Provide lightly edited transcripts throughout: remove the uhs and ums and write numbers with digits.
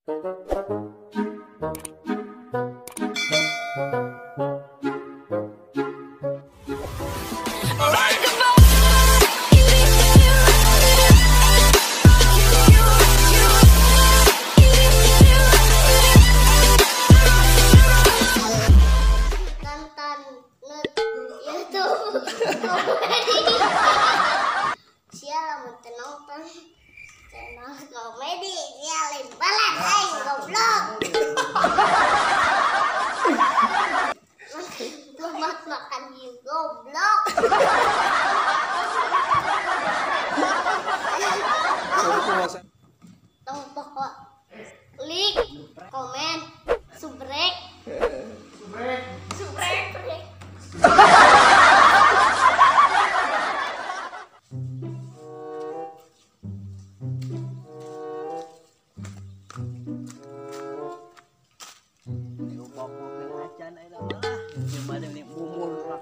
Channel komedi dia limbalan aing goblok. Tomat makan hiu goblok. Tong pokok like, komen, subrek. Subrek. Subrek.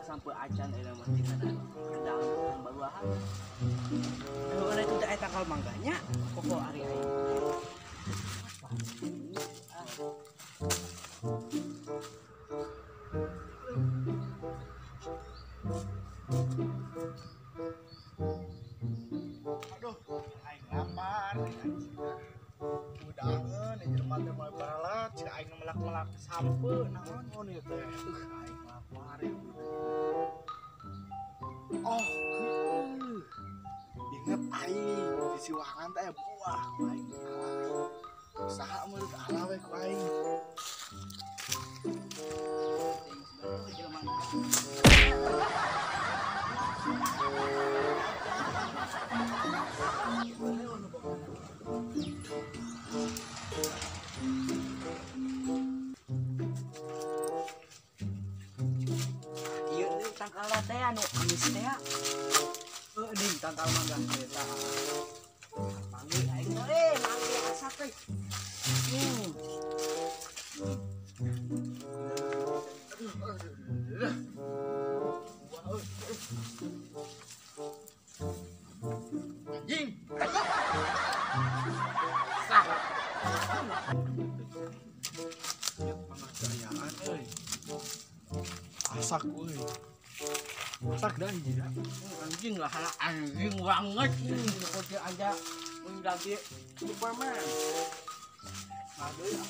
Sampai acan eta mah tinggal kedang baruahan. Anu itu teh tangkal mangganya koko ari aing. Aduh, aing lapar udangeun jelema teh moal baralat, cik aing melak-melak sampe naon ieu teh. Aing lapar ya. Oh, inget aing di siwangan teh buah ku aing ala. Usaha mulut ala we ku aing. Ieu tangkal teh anu amis teh. Ding tangkal mangga teh tah. Manggi aing teh, manggi asak teh. Anjing. Sah. Pangajayaan euy. Asak euy. Asak dah anjing. Anjing lah, anjing banget. Kode aja menjadi Superman. Aduh ya.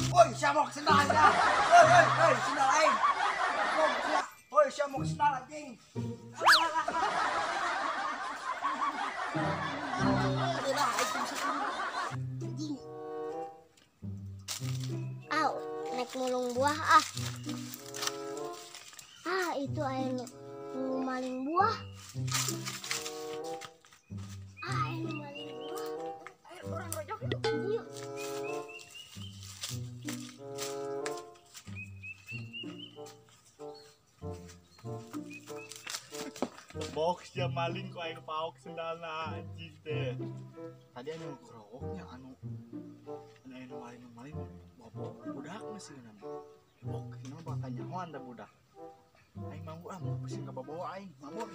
Woi, siapa sendal ya? Woi, woi, woi, sendal aing. Woi, siapa sendal anjing? Au, naik mulung buah ah. Ah, itu aing maling buah. Ah, aing maling buah. Ayo orang rojok yuk. Box dia maling ku aing paok sendalna anjing teh. Tadi anu kerowoknya anu anu maling-maling bawa budak masih nama. Bok ini bakal nyahoan da budak. Aing mampu ah, mau pusing kababawa aing, mampu.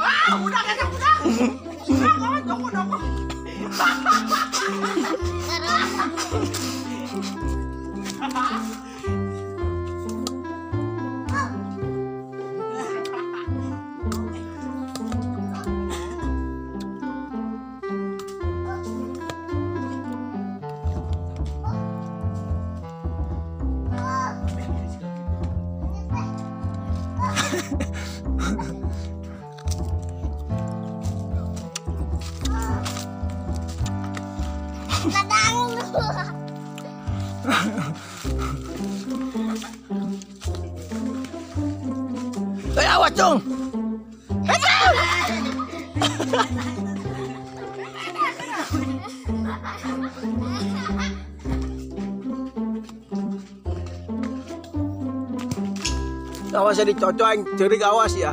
Ah, udah kata udah. Udah, dong, dong. Eh, awas dong. Awas ya dicocok aing ceurik awas ya.